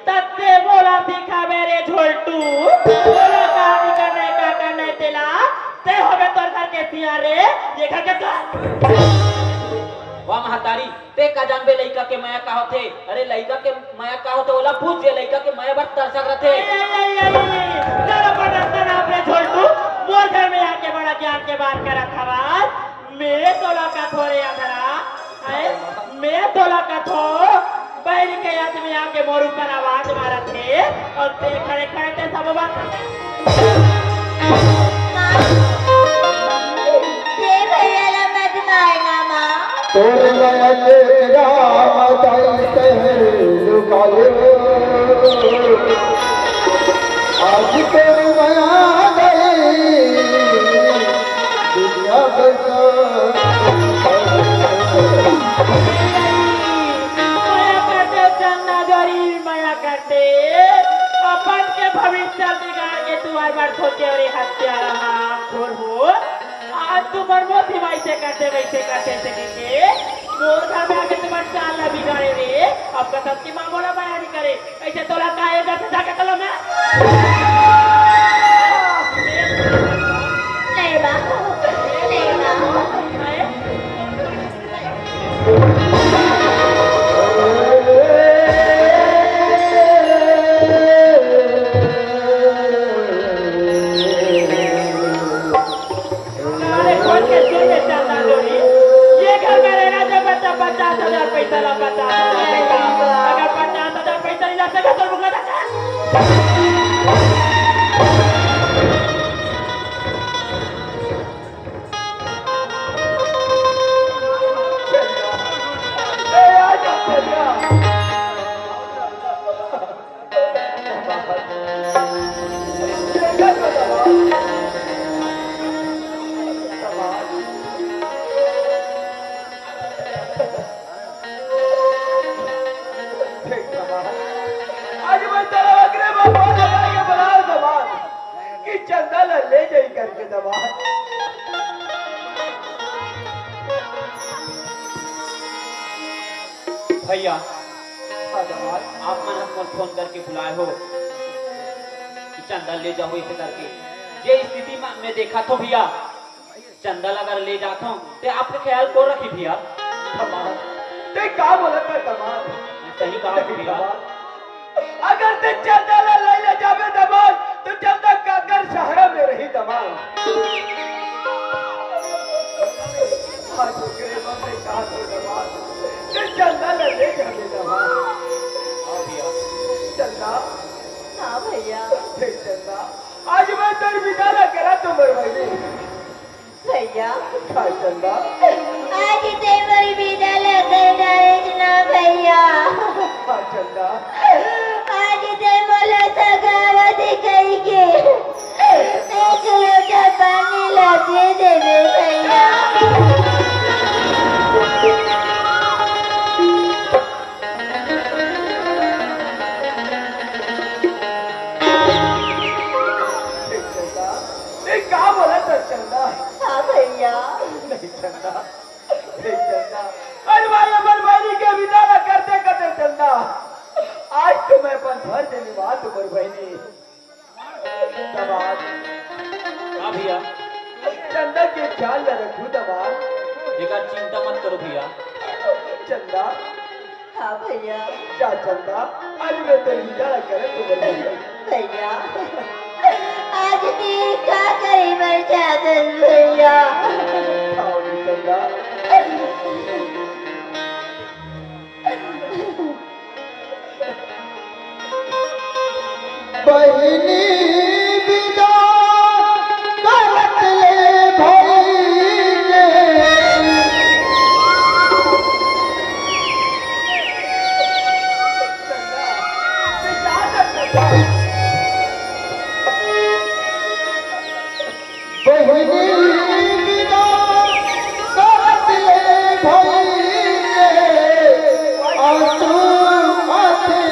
तत्ते मोला सिखाबे रे झोलटू, मोला कहानी करना हे, का करना हे तेला, ते होबे तोर घर के सियार रे, ये घर के तो। वाह महतारी, ते का जानबे लइका के मया का होथे? अरे लइका के मया का होथे, ओला पूछ जे, लइका के मया बर तरसत रथे। आई, आई, आई, आई, चल अपन रस्ता नाप रे झोलटू, मोर घर में आके बड़ा ज्ञान के बात करत हवस। मैं तोला कथों रे अंधरा, हैं? मैं तोला कथों, बहिरी के आदमी आके मोर ऊपर आवाज मारत हे, अउ ते खड़े खड़े ते सब बात। माँ, ये भैया ला मत मारना माँ। तोर मया के राम दाई तहर लुकायो। आज तोर मया दाई दुनिया बसा। मया करते चंदा गरीब मया करते, अपन के भविष्य बिगाड़ के तू हर बार सोचे रे हत्यारा हरामखोर हो। आज तू मोर मोती वैसे करते, वैसे करते से के मोर घर में आके तुम्हार चाल ला बिगाड़े रे। अब कसम की माँ मोला मया नहीं करे। ऐसे तोला काहे जाके, जाके तोला मैं। नहीं बा, नहीं बा। अरे, खोल के सुन ले, चंदा जोड़ी। ये घर में रहना जब बच्चा पचास हजार पैसा ला, पचास हजार पैसा। अगर पचास हजार पैसा नहीं ला सके, तो रुक जा। आज मैं तेरा अगले बाबा लगा के बना दबान कि चंदा ला ले जाई करके दबान। भैया, हाँ दबान। आप मन हमन फोन करके बुलाए हो कि चंदा ले जाओ इसे करके। ये स्थिति में मैं देखा तो भैया, चंदा ला अगर ले जात हूँ, ते आपके ख्याल को रखी भैया? दमाद, ते का बोलत है दमाद? मैं सही कहा नहीं भैया। दमाद, अगर ते चंदा ला ले, ले जाबे दमाद, तो चंदा काकर सहारा में रही दमाद। आज ओकरे मन में का तो दमाद, ते चंदा ला ले जाबे दमाद। हाँ भैया। चंदा। हाँ भैया। हे चंदा, आज मैं तोर विदा ला करा तो मरवाई। भैया। हाँ चंदा। आज ते मोर विदा ला कर डारेस ना भैया। हाँ चंदा। आज ते मोला सगारा दिखाई के एक लोटा पानी ला दे देबे भैया। चंदा, नहीं, का बोला तो चंदा? हाँ भैया। नहीं चंदा, नहीं चंदा। अरे भाई, अमर भाई के विदा ला करते करते चंदा, आज तो मैं अपन फर्ज निभा दूं, अमर भाई ने। दमाद। हाँ भैया। चंदा के ख्याल ला रखू दमाद। बेकार चिंता मत करो भैया। चंदा। हाँ भैया। जा चंदा, आज मैं तोर विदा ला करे तो बोल भैया। भैया, आज ते का करे बर चाहत हस भैया? आओ रे चंदा। बहिनी विदा करत ले भइगे। बहिनी विदा करत ले भइगे, आंसू आथे।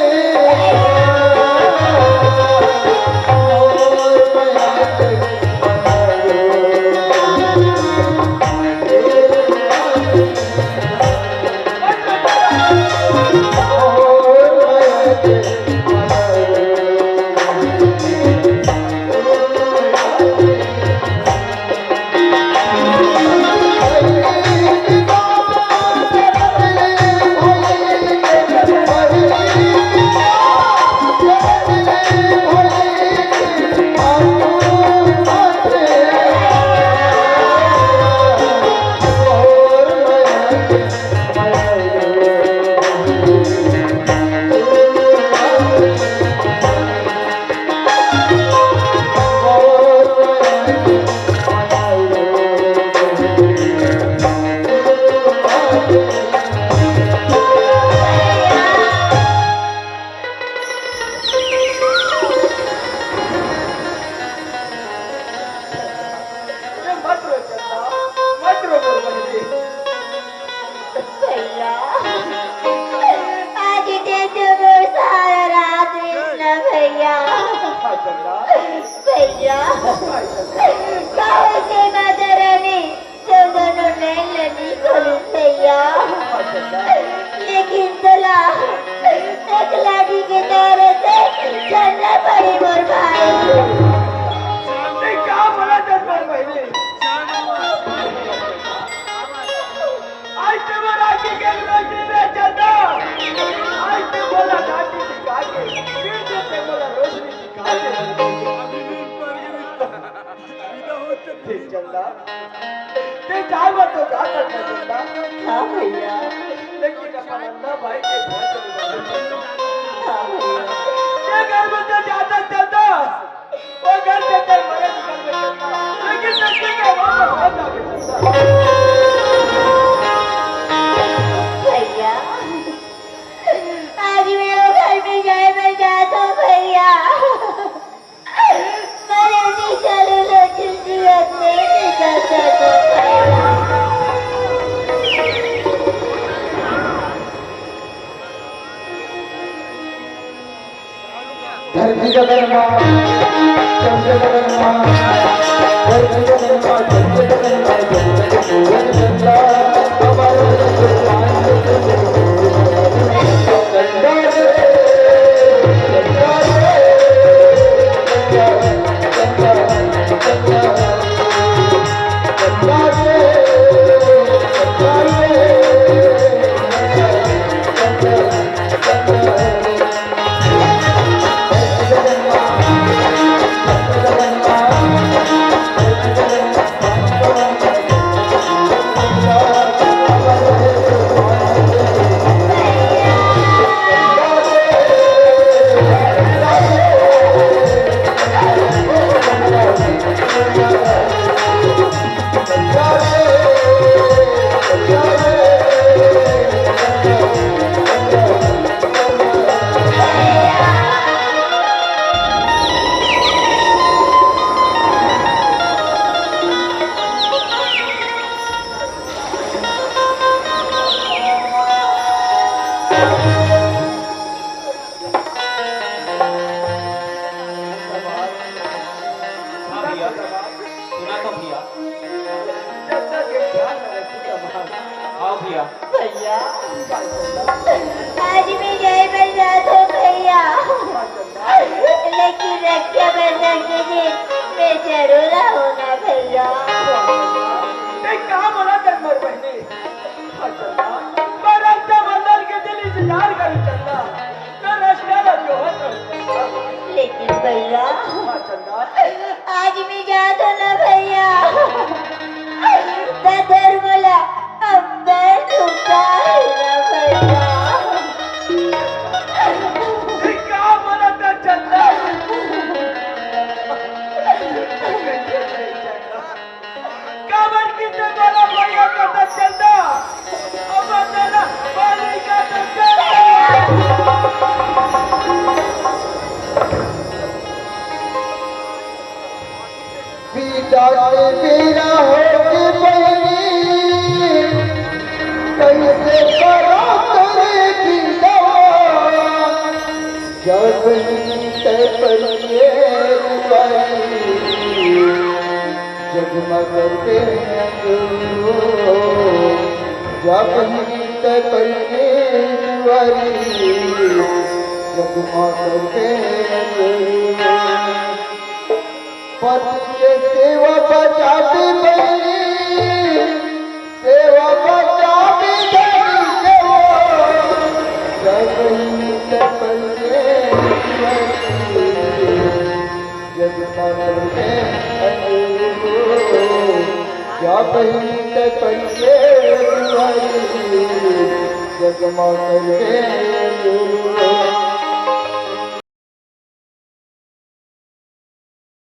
आज के तो मोर सहारा रात रहिस ना भैया। भैया, काहे से माता रानी तो दोनों नैन ल नी खोलिस भैया। लेकिन तोला एक लाठी के डर से झरना पड़ी मोर भाई। शांति का बोला दरबार बहिनी? आज तो मोर आँखी के रोशनी रे चंदा। आज तो मोला लाठी दिखा के, फिर से ते मोला रोशनी दिखा के। हे चंदा, ते जाए बर तो का करता चंदा? हाँ भैया। लेकिन अपन अंधा भाई के घर चले जाना चंदा। हाँ भैया। ते घर में तो जाता चंदा। वो घर से ते मरे निकल गए चंदा। लेकिन सच्चे के रोज रोज आवे चंदा। भैया, आज मैं वो घर में जाए बर जात हूँ भैया। मरे नहीं चलू लो जिंदगी में नहीं जाता तो भैया। धरती गगन मा, चंद्र गगन मा, धरती गगन मा, चंद्र गगन मा, चंद्र गगन मा, हमारे हाँ भैया, सुना तो भैया। हाँ भैया। भैया, आज मैं जाए बर जात हूँ भैया, लेकिन रक्षाबंधन के दिन मैं जरूर आऊँगा भैया। ते का बोला कर मोर बहिनी? हाँ चंदा, मैं रक्षाबंधन के दिन इंतजार करूँ चंदा। तो रस्ता ला जो हो तो। लेकिन भैया, हाँ चंदा। आज मैं जात हूँ ना भैया, तो धर्म ला अंदर ढुका है ना भैया। ये का बोला था चंदा? काबर कि ते मोला भैया कथस चंदा, अब तेला बहिनी कथस चंदा। विदा के बेरा होगे बहिनी, कइसे करँव तोरे विदा? जब ही तैं परिए दुआरी, जगमग करबे अंजोर। जब ही तैं परिए दुआरी, जगमग करबे अंजोर। पति के सेवा बजाबे बहिनी, सेवा बजाबे धनी के वो, जब ही तैं परिए दुआरी, जगमग करबे अंजोर। जब ही तैं परिए दुआरी, जगमग करबे अंजोर।